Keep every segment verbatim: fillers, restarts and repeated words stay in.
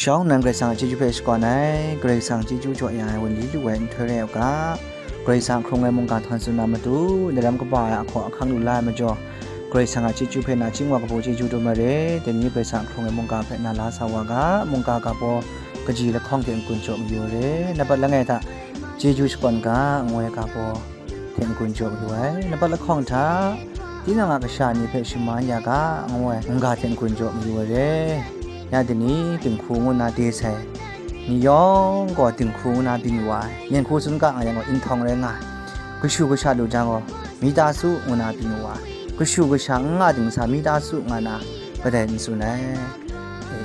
Shawng nnan Karai Kasang a chyeju hpe shakawn ai, Karai Kasang chyeju jaw ya ai wenli lu ai nhtoi rai u ga, Karai Kasang hkrung ai mungga htawn tsun na matu, daram kaba ai ahkaw ahkang lu la ai majaw, Karai Kasang a chyeju hpe nachying wa kabaw chyeju dum ai re, dai ni Karai Kasang hkrung ai mungga hpe na la sa wa ga, mungga ga baw kaji lahkawng hte n-gun jaw mayu ai re, nat bat langai hta chyeju shakawn ga, ngu ai ga baw hte n-gun jaw mayu ai, nat bat lahkawng hta, tinang a kasha ni hpe shaman ya ga, ngu ai mungga hte n-gun jaw mayu ai re. Ya dai ni, dinghku ngu na de sai ni yawng gaw dinghku ngu na byin wa ai, myen hku tsun ga nga yang gaw inhtawng rai nga ai, kashu kasha lu jang gaw, mi ta su ngu na byin wa ai, kashu kasha n nga dingsa mi ta su nga na kadai n tsun ai,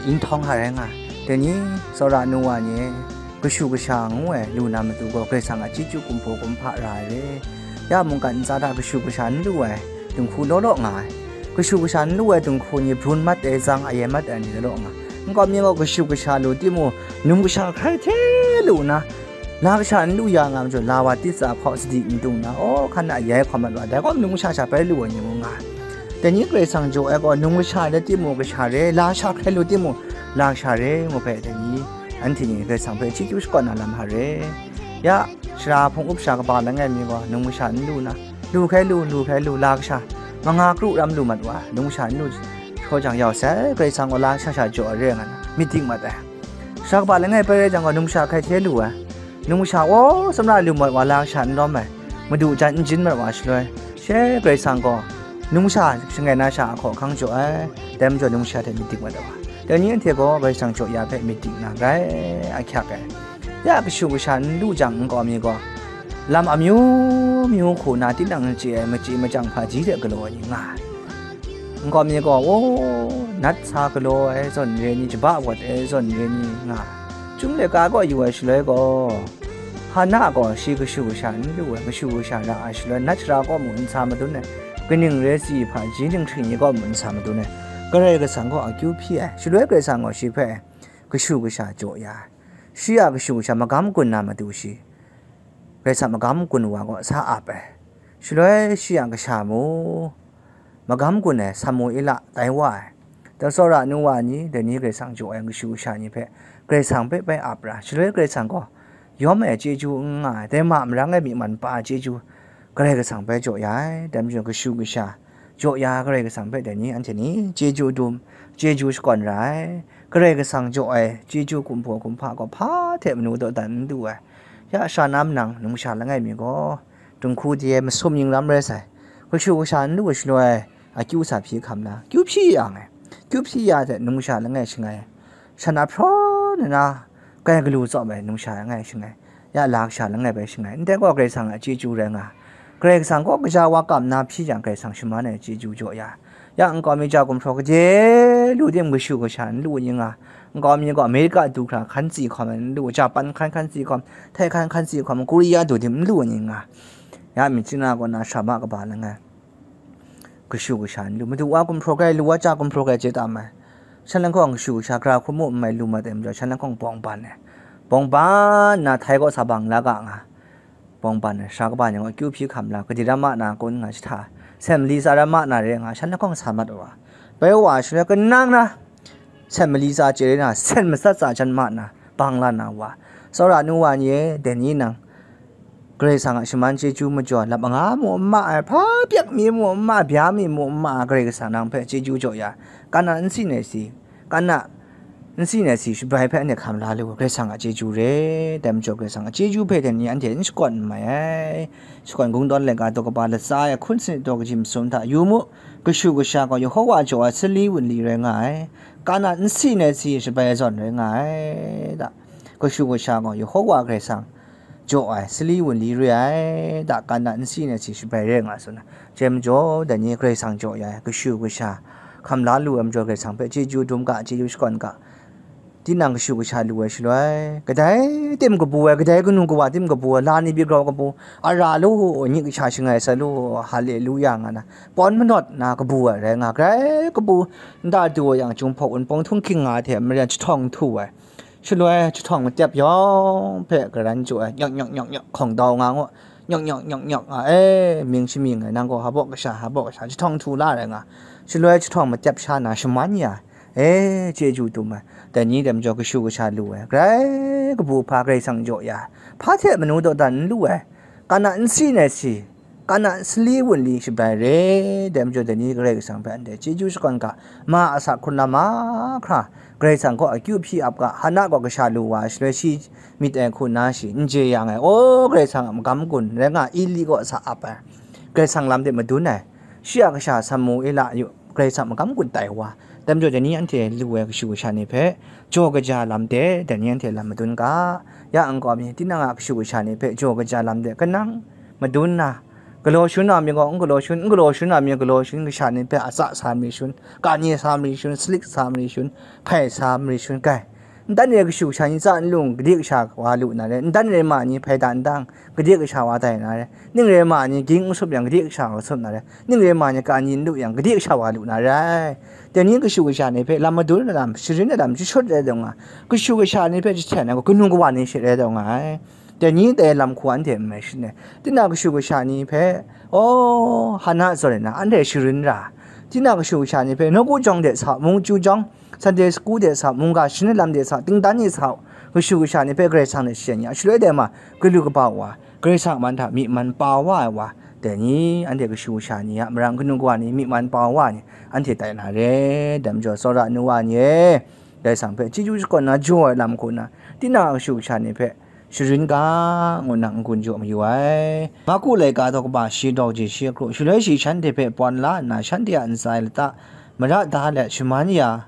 inhtawng hta rai nga ai. Dai ni, tsawra nu wa ni, kashu kasha ngu ai lu na matu gaw, Karai Kasang a chyeju kumhpaw kumhpa ra ai re. Ya mungkan ntsa hta kashu kasha n lu ai dinghku law law nga ai. Kashu kasha n lu ai dinghku ni brun mat ai, zang aye mat ai ni law law nga ai. Nkau mi gaw kashu kasha lu timung, num kasha hkrai hte lu nna, la kasha n lu ya nga majaw, la wa tit tsa hkaw sadi n dung na, aw, hkan na aye hkaw mat wa, dai gaw num kasha sha bai lu ai ni ngu nga ai. Dai ni Karai Kasang jaw ai gaw, num kasha rai timung kasha re, la kasha hkrai lu timung, la kasha re, ngu hpe dai ni, anhte ni Karai Kasang hpe chyeju shakawn na lam hta re. Ya, shara hpung up sha kaba langai mi gaw, num kasha n lu na, lu hkrai lu, lu hkrai lu, la kasha, manga kru ram lu mat wa, num kasha n lu, shaw jang yau sai, Karai Kasang gaw la kasha sha jaw ai re nga na, myit dik mat ai. Shara kaba langai bai rai jang gaw, num kasha hkrai hte lu ai. Num kasha, aw, samla lu mat wa, la kasha n lawm ai, madu jan n jin mat wa shaloi, she Karai Kasang gaw, num kasha shangai na sha ahkaw ahkang jaw ai, dai majaw num kasha hte myit dik mat ai wa. Dai ni anhte gaw Karai Kasang jaw ya hpe myit dik na rai, ahkyak ai. Ya kashu kasha n lu jang nkau mi gaw, lam amyu myu hku na tinang n chye ai machye machyang hpaji hte galaw ai ni nga ai. Nkau mi gaw, aw, nat sa galaw ai zawn re ni, jaba wat ai zawn re ni nga ai. Chyum laika kaw yu ai shaloi gaw, Hana gaw shi kashu kasha n lu ai, kashu kasha ra ai shaloi, nat shara kaw mung n sa madun ai, kaning rai si hpaji ninghkring ni kaw mung n sa madun ai, Karai Kasang gaw akyu hpyi ai. Shaloi Karai Kasang gaw shi hpe kashu kasha jaw ya ai. Shi a kashu kasha magam gun na matu shi Karai Kasang magam gun wa gaw sa ap ai. Shaloi shi a kasha mu, magam gun ai Samuela tai wa ai. Dai tsawra nu wa ni, dai ni Karai Kasang jaw ai kashu kasha ni hpe Karai Kasang hpe bai ap ra, shaloi Karai Kasang gaw yawm ai chyeju n nga ai, dai ma marang ai myi man pa ai chyeju Karai Kasang bai jaw ya ai. Dai majaw kashu kasha jaw ya ai Karai Kasang hpe dai ni anhte ni chyeju dum, chyeju shakawn ra ai. Karai Kasang jaw ai chyeju kumhpaw kumhpa gaw hpa hte manu dawdan n du ai. Ya sha na manang, num kasha langai mi gaw, dinghku de ai masum ning ram rai sai, kashu kasha n lu ai shaloi, akyu sa hpyi hkam la, kyu hpyi yang e, kyu hpyi ya hte num kasha langai shangai, shan ahpraw nna, kai galu tsawm ai num kasha langai shangai, ya la kasha langai bai shangai, ndai gaw Karai Kasang a chyeju rai nga, Karai Kasang gaw kaja wa kam na hpyi yang, Karai Kasang shaman ai chyeju jaw ya, ya nkau mi ja gumhpraw gade lu tim kashu kasha n lu ni nga, nkau mi gaw Amerika du hkra hkan tsi hkawm ai n lu, Japan hkan hkan tsi hkawm, Thai hkan hkan tsi hkawm, Korea du tim n lu ni nga, ya myit china kaw na sha ma kaba langai, kashu kasha n lu, madu wa gumhpraw ai, lu wa ja gumhpraw ai chye tam ai. Shan langhkawng kashu kasha, gara hku mu n mai lu mat ai majaw, shan langhkawng bawng ban ai. Bawng ban na Thai kaw sa bang la ga nga, bawng ban ai, sara kaba ni gaw kyu hpyi hkam la, kadi ram ma na kun nga jahta, sen mali tsa ram ma na re nga, shan langhkawng sa mat wa. Bai wa shaloi kanang na, sen mali tsa chye re na, sen matsat tsa jan ma na, bang la na wa. Tsawra nu wa ni e, dai ni nang, Karai Kasang a shaman chyeju majaw, lap anga mu n ma ai, hpa pyak mi mu n ma, bya mi mu n ma, Karai Kasang nang hpe chyeju jaw ya, kana n si nai si, kana n si nai si shabai hpe anhte hkam la lu, Karai Kasang a chyeju re, dai majaw Karai Kasang a chyeju hpe dai ni anhte n shakawn n mai ai. Shakawn Kungdawn laika daw kaba latsa e hkun sanit daw kaji masum hta yu mu, kashu kasha gaw Yehowa jaw ai sali wunli rai nga ai, kana n si nai si shabai zawn rai nga ai, da. Kashu kasha gaw Yehowa Karai Kasang jaw ai sali wunli re ai, da, kana n si nai si shabai re nga tsun ai. Chyai majaw, dai ni Karai Kasang jaw ya ai kashu kasha hkam la lu ai majaw, Karai Kasang hpe chyeju dum ga, chyeju shakawn ga. Tinang kashu kasha lu ai shaloi, kadai tim kabu ai, kadai kanu kawa tim kabu ai, la ni byi grau kabu, ara lu, nyik kasha shangai sa lu, haleluya nga na, pawn manawt na kabu ai rai nga, grai kabu nta du ai yang, Jinghpaw Wunpawng htunghking nga ai hte maren jahtawng htu ai. Shaloi jahtawng matep yawng hpe karan jaw ai, nyawk nyawk nyawk nyawk hkawng dau nga ngu, nyawk nyawk nyawk nyawk nga, e, ming shaming ai, nang gaw hpaw kasha, hpaw kasha, jahtawng htu la rai nga, shaloi jahtawng matep sha na shaman ya, E, chyeju dum ai. Dai ni dai majaw kashu kasha lu ai. Grai kabu hpa Karai Kasang jaw ya. Hpa hte manu dawdan n lu ai. Kana n si nai si. Kana sali wunli shabrai re. Dai majaw dai ni Karai Kasang hpe anhte chyeju shakawn ga, ma a sa hkrun lam mahkra, Karai Kasang gaw akyu hpyi ap ga, Hana gaw kasha lu wa shaloi shi myit ai hku nna shi n je yang ai, o, Karai Kasang a magam gun rai nga, Eli gaw sa ap ai, Karai Kasang lam de madun ai, shi a kasha Samuela yu, Karai Kasang magam gun tai wa, dai majaw dai ni anhte lu ai kashu kasha ni hpe jaw kaja lam de, dai ni anhte lam madun ga, ya nkau mi, tinang a kashu kasha ni hpe jaw kaja lam de, kanang madun na, galaw shun na mi gaw n galaw shun, n galaw shun na mi galaw shun, kasha ni hpe atsa sa mari shun, kani sa mari shun, salik sa mari shun, hpai sa mari shun, kai. Ntan re kashu kasha ni tsa n lung, gade kasha wa lu na re, ntan re ma ni hpai da ndang, gade kasha wa tai na re, ning re ma ni ging n sup yang, gade kasha wa sup na re, ning re ma ni kani n lu yang, gade kasha wa lu na re ai. Dai ni kashu kasha ni hpe lam madun ai lam, sharin ai lam, jahtum rai taw nga, kashu kasha ni hpe jahten ai gaw, kanu kawa ni she rai taw nga ai. Dai ni dai lam hku anhte n mai shin ai. Tinang kashu kasha ni hpe, o, Hana zawn ai na, anhte sharin ra. Tinang kashu kasha ni hpe, nawku jawng de sa, mungchyu jawng, Sunday school de sa, mungga sharin lam de sa, tingdan ni sa, kashu kasha ni hpe Karai Kasang hte shayan ya. Shaloi dai ma, galu kaba wa, Karai Kasang man hta myi man pa wa ai wa, dai ni, anhte kashu kasha ni a marang kanu kawa ni myi man pa wa ni, anhte tai na re, dai majaw tsawra nu wa ni e, Karai Kasang hpe chyeju shakawn na jaw ai lam hku nna, tinang a kashu kasha ni hpe, sharin ga, ngu nna n-gun jaw mayu ai. Marku laika daw kaba shi daw je shi akru, shaloi shi shanhte hpe pawn la nna, shanhte a ntsa e lata mara da let shaman ya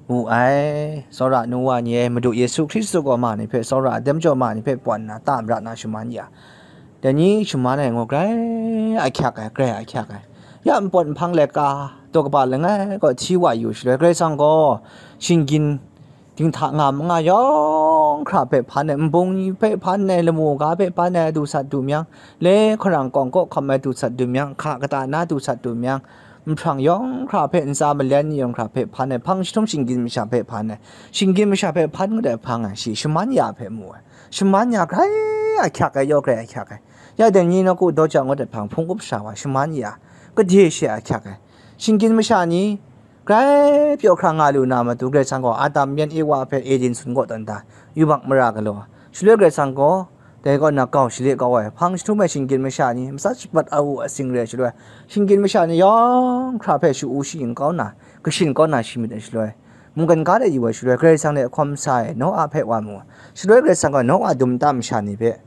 wu ai. Tsawra nu wa ni e, Madu Yesu Hkristu gaw ma ni hpe tsawra ai, dai majaw ma ni hpe pawn nna, ta mara na shaman ya. Dai ni shaman ai ngu grai ahkyak ai, grai ahkyak ai. Ya npawt nhpang laika daw kaba langai gaw hti wa yu shaloi, Karai Kasang gaw shinggyim dinghta nga manga yawng hkra hpe hpan ai, nbung ni hpe hpan ai, lamu ga hpe hpan ai, du sat du myang, le hkarang kawng kaw hkam ai, du sat du myang, hka kata na du sat du myang, nhprang yawng hkra hpe, ntsa malen ni yawng hkra hpe hpan ai, hpang jahtum shinggyim masha hpe hpan ai, shinggyim masha hpe hpan ngut ai hpang ai, shi shaman ya hpe mu ai, shaman ya grai ahkyak ai, yaw grai ahkyak ai. Ya dai ni nawku daw jang ngut ai hpang hpung up sha wa, shaman ya, gade she ahkyak ai. Shinggyim masha ni, grai pyaw hkra nga lu na matu, Karai Kasang gaw Adam yan Ewa hpe Eden sun kaw tawn da, yubak mara galaw. Shaloi Karai Kasang gaw dai kaw na gau shale kau ai, hpang jahtum ai shinggyim masha ni, matsat shabat a u atsing re ai shaloi, shinggyim masha ni yawng hkra hpe sha-u shayin kau na, kashin kau na shi myit ai shaloi, mungkan ga de yu ai shaloi, Karai Kasang hte hkawm sa ai Noa hpe wa mu ai. Shaloi Karai Kasang gaw Noa dum nta masha ni hpe,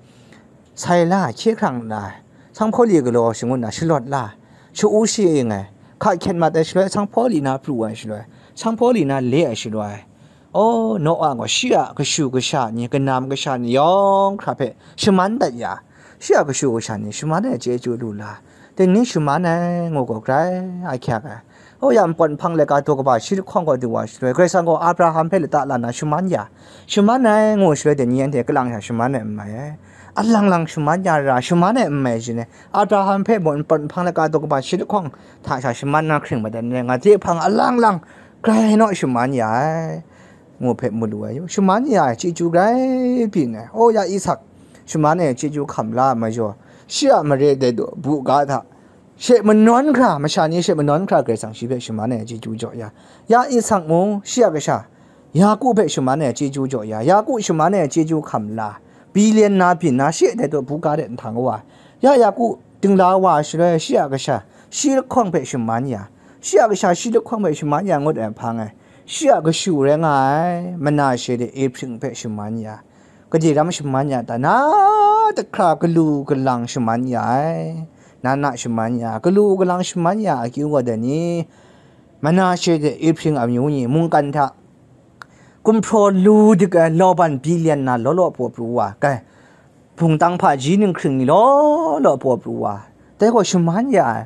sai la, hkye hkrang la, sanghpaw li galaw shangun na shalawt la, sha-u shayin ai, hka hkyet mat ai shaloi, sanghpaw li na pru ai shaloi, sanghpaw li na le ai shaloi, o, Noa gaw shi a kashu kasha ni, kanam kasha ni yawng hkra hpe shaman dat ya, shi a kashu kasha ni shaman ai chyeju lu la, dai ni shaman ai ngu gaw grai ahkyak ai. O ya npawt nhpang laika daw kaba shi lahkawng gaw du wa shaloi, Karai Kasang gaw Abraham hpe lata la na shaman ya, shaman ai ngu shaloi, dai ni anhte kalang sha shaman ai n mai ai. Alang lang shaman ya ra, shaman ai n mai shin ai. Abraham hpe mung npawt nhpang laika daw kaba shi lahkawng hta sha shaman na hkring madan ai, nga hte hpang alang lang grai naw shaman ya ai, ngu hpe mu lu ai. Shaman ya ai chyeju grai byin ai. O ya Isak, shaman ai chyeju hkam la ai majaw, shi a mare dai daw bu ga hta, she manawn hkra, masha ni she manawn hkra Karai Kasang shi hpe shaman ai chyeju jaw ya. Ya Isak mung, shi a kasha Yaku hpe shaman ai chyeju jaw ya, Yaku shaman ai chyeju hkam la, billion na byin na, shi dai daw bu ga de nhtang wa. Ya Yaku dingla wa shaloi, shi a kasha shi lahkawng hpe shaman ya, shi a kasha shi lahkawng hpe shaman ya ngut ai hpang ai, shi a kashu rai nga ai, Manashe de Ehpring hpe shaman ya. Gade ram shaman ya ta, na dahkra galu galang shaman ya ai, na na shaman ya, galu galang shaman ya akyu gaw dai ni, Manashe de Ehpring amyu ni mungkan hta gumhpraw lu dik ai, lauban billion na law law paw pru wa, kai, bungtang hpaji ninghkring ni law law paw pru wa, dai gaw shaman ya ai,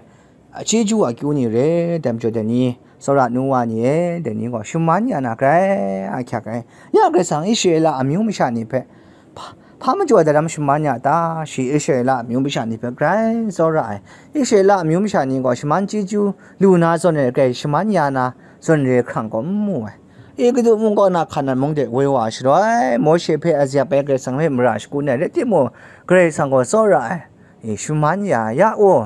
a chyeju akyu ni re, dai majaw dai ni, tsawra nu wa ni e, dai ni gaw shaman ya na grai ahkyak ai. Ya Karai Kasang Israela amyu masha ni hpe hpa, hpa majaw ai daram shaman ya ta? Shi Israela amyu masha ni hpe grai tsawra ai. Israela amyu masha ni gaw shaman chyeju lu na zawn re grai shaman ya na zawn re hkrang gaw n mu ai. Egutu mung kaw na Hkanan mung de woi wa shaloi, Mawshe hpe azep ai Karai Kasang hpe mara shakun ai rai timung, Karai Kasang gaw tsawra ai. E, shaman ya, ya u,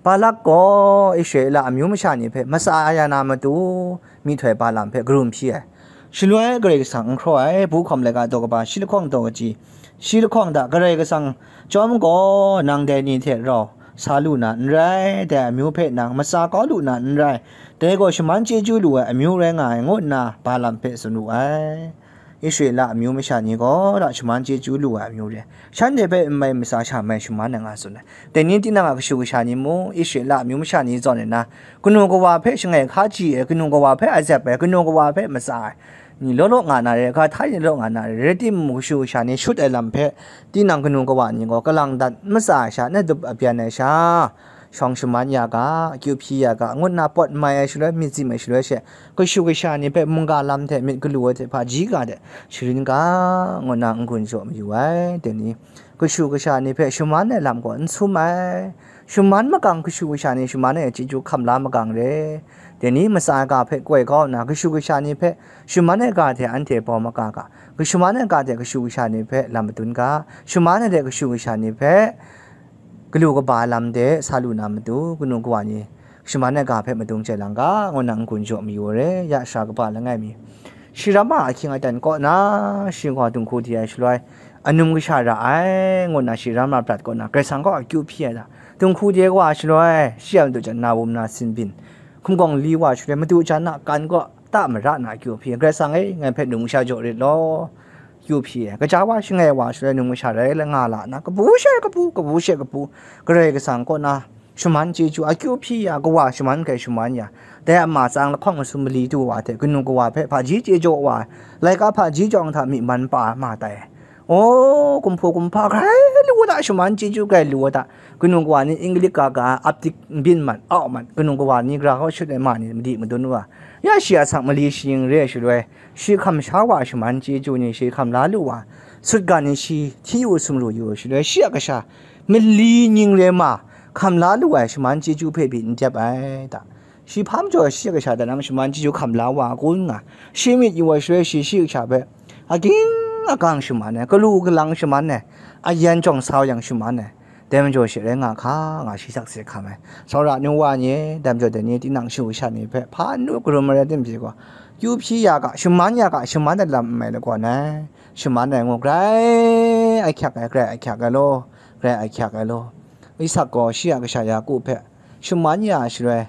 Balak gaw Israela amyu masha ni hpe matsa ya na matu myihtoi ba lam hpe karum hpyi ai. Shaloi Karai Kasang n hkraw ai, Bu Hkawm Laika daw kaba shi lahkawng daw kaji, shi lahkawng hta Karai Kasang chyawm gaw nang dai ni hte rau sa lu na n rai, dai amyu hpe nang matsa kau lu na n rai, dai gaw shaman chyeju lu ai amyu rai nga ai, ngu nna ba lam hpe tsun wu ai. Israela amyu masha ni gaw la shaman chyeju lu ai amyu re, shanhte hpe n mai matsa sha mai shaman ai nga tsun ai. Dai ni tinang a kashu kasha ni mung, Israela amyu masha ni zawn ai na, kanu kawa hpe shangai hkaji ai, kanu kawa hpe azep ai, kanu kawa hpe matsa ai ni law law nga na re, ga hta ni law nga na re, rai timung, kashu kasha ni shut ai lam hpe, tinang kanu kawa ni gaw kalang dat matsa ai sha, na dup abyan ai sha, shawng shaman ya ga, akyu hpyi ya ga, ngut na pawt mai ai shaloi, myit zim ai shaloi she, kashu kasha ni hpe mungga lam hte myit galu ai hte hpaji ga de sharin ga, ngu na n-gun jaw mayu ai. Dai ni kashu kasha ni hpe shaman ai lam gaw n sum ai. Shaman magang kashu kasha ni shaman ai chyeju hkam la magang re. Dai ni matsa ai ga hpe koi kau nna, kashu kasha ni hpe shaman ai ga hte anhte bau maga ga, kashaman ai ga hte kashu kasha ni hpe lam madun ga, shaman ai hte kashu kasha ni hpe galu kaba ai lam de sa lu na matu, kanu kawa ni shaman ai ga hpe madung chye lang ga, ngu na n-gun jaw mayu ai re, ya sara kaba langai mi. Shi ram a ahkying aten kaw na, shi gaw dinghku de ai shaloi, anum kasha ra ai, ngu na shi ram a prat kaw na, Karai Kasang kaw akyu hpyi ai hta, dinghku de wa shaloi, shi a madu jan na wum na sin byin, hkumgawng li wa shaloi, madu jan a kan kaw ta mara na akyu hpyi ai, Karai Kasang e, ngai hpe num kasha jaw rit law, akyu hpyi ai. Gaja wa shangai wa shaloi, num kasha rai la nga la na, kabu she kabu, kabu she kabu, Karai Kasang kaw na, shaman chyeju akyu hpyi ya, kawa shaman hkrai shaman ya, dai a ma tsang lahkawng masum mali du wa hte, kanu kawa hpe hpaji chye jaw wa, laika hpaji jawng hta myi man pa ma tai. O, kumhpaw kumhpa grai lu wa ta, shaman chyeju grai lu wa ta, kanu kawa ni English ga ga ap dik n byin mat, au mat, kanu kawa ni gara kau shut ai ma ni madi madun wa, ya shi a sak mali shaning re ai shaloi, shi hkam sha wa shaman chyeju ni shi hkam la lu wa, sutgan ni shi hti yu sumru yu ai shaloi, shi a kasha mali ning re ma hkam la lu ai shaman chyeju hpe pyi n dep ai ta? Shi hpa majaw shi a kasha hta nang shaman chyeju hkam la wa kun nga, shi myit yu ai shaloi shi shi kasha hpe aging agang shaman ai, galu galang shaman ai, ayan jawng sau yang shaman ai, dai majaw shi rai nga hka, nga shi sakse hkam ai. Tsawra nu wa ni, dai majaw dai ni tinang shu sha ni hpe hpa n lu karum ai rai tim pyi gaw, kyu hpyi ya ga, shaman ya ga, shaman ai lam n mai lagawn ai, shaman ai ngu grai ahkyak ai, grai ahkyak ai law, grai ahkyak ai law. Isak gaw shi a kasha Yaku hpe shaman ya ai shaloi,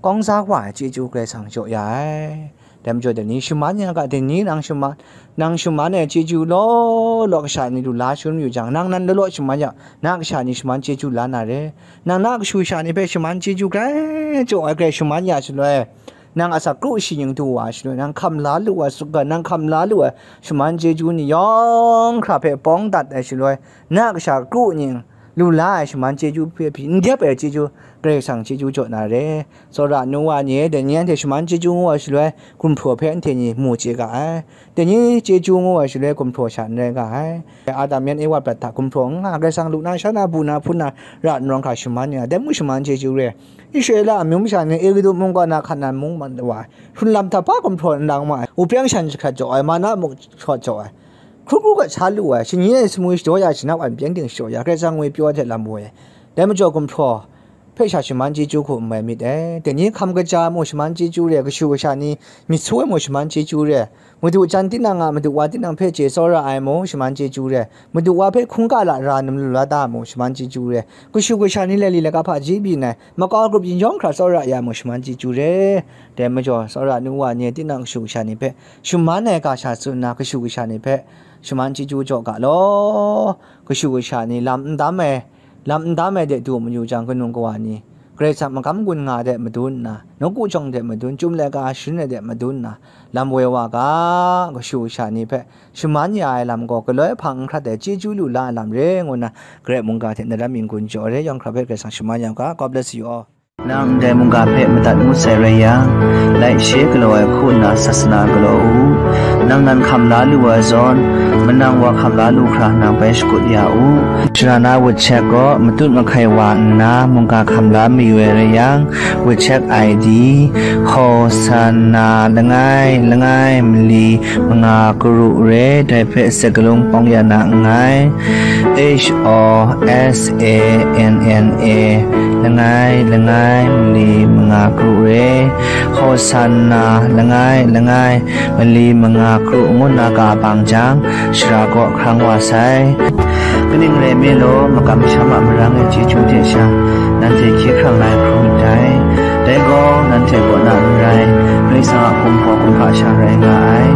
kawng za wa ai chyeju Karai Kasang jaw ya ai. Dai majaw dai ni shaman ya ga, dai ni nang shaman, nang shaman ai chyeju law law kasha ni lu la shangun yu jang, nang nan law law shaman ya, na kasha ni shaman chyeju la na re. Nang na kashu sha ni hpe shaman chyeju grai jaw ai, grai shaman ya shaloi, nang asak kru shi ning du wa shaloi, nang hkam la lu ai sutgan, nang hkam la lu ai shaman chyeju ni yawng hkra hpe bawng dat ai shaloi, na kasha kru ning lu la ai shaman chyeju hpe pyi n dep ai chyeju, Karai Kasang chyeju jaw na re. Tsawra nu wa ni e, dai ni anhte shaman chyeju ngu ai shaloi, gumhpraw hpe anhte ni mu chye ga ai. Dai ni chyeju ngu ai shaloi, gumhpraw sha n rai ga ai. Adam yan Ewa prat hta gumhpraw n nga, Karai Kasang lu na, sha na, bu na, hpun na, ra nrawng hkra shaman ya, dai mung shaman chyeju re. Israela amyu masha ni Egutu mungga na Hkanan mung mat wa ai, hkrun lam hta hpa gumhpraw n lang ma ai, wupyang shan jahkrat jaw ai, mana muk shawt jaw ai, hkru hkru gat sha lu ai, shani ai sumwi shadaw ya, shanap ai pyengdin shadaw ya, Karai Kasang ngwi pyaw ai hte lam woi ai. Dai majaw gumhpraw hpe sha shaman chyeju hku n mai myit dai. Dai ni hkam kaja mung shaman chyeju re ai, kashu kasha ni myit su ai mung shaman chyeju re ai, madu jan tinang a madu wa tinang hpe chye tsawra ai mung shaman chyeju re ai, madu wa hpe hkungga la ra num lu la ta mung shaman chyeju re ai, kashu kasha ni lai li laga hpaji byin ai, makau grup yin yawng hkra tsawra ya mung shaman chyeju re ai. Dai majaw, tsawra nu wa ni e tinang kashu kasha ni hpe shaman ai ga sha tsun nna, kashu kasha ni hpe shaman chyeju jaw ga law. Kashu kasha ni lam n dam ai, lam n dam ai de du mayu jang, kanu kawa ni Karai Kasang magam gun nga de madun nna, nawku jawng de madun, chyum laika sharin ai de madun nna, lam woi wa ga, kashu kasha ni hpe shaman ya ai lam gaw, galoi hpang n hkrat ai chyeju lu la ai lam re, ngu nna, Karai mungga hte na lam yin gun jaw ai re, yawng hkra hpe Karai Kasang shaman ya u ga. God bless you all. Nang ndai mungga hpe madat ngut sai rai yang, laishe galaw ai hku nna sasana galaw u. Nang nan hkam la lu ai zawn, manang wa hkam la lu hkra nang bai shakut ya u. Sharana WeChat gaw matut mahkai wa nna mungga hkam la mayu ai rai yang, WeChat I D, Hosanna langai langai mali manga karu re, dai hpe sagalung pawng ya na nngai. H O S A N N A Langai, langai, mali manga kru re, Hosanna, langai, langai, mali manga kru ngu nna ka bang jang, shara kaw hkrang wa sai. Kaning rai nme law, makam masham a marang e chyeju hte sha, nanhte hkye hkrang na ai hkrum myit dai. Dai gaw, nanhte kaw na n rai, Karai Kasang a hkum gaw kumhpa sha rai nga ai.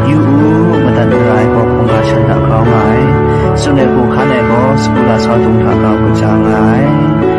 Yu u, madat mara ai gaw hkungga shan hta grau nga ai. Tsun ai hku hkan ai gaw, sagu lasau dung hta grau kaja nga ai.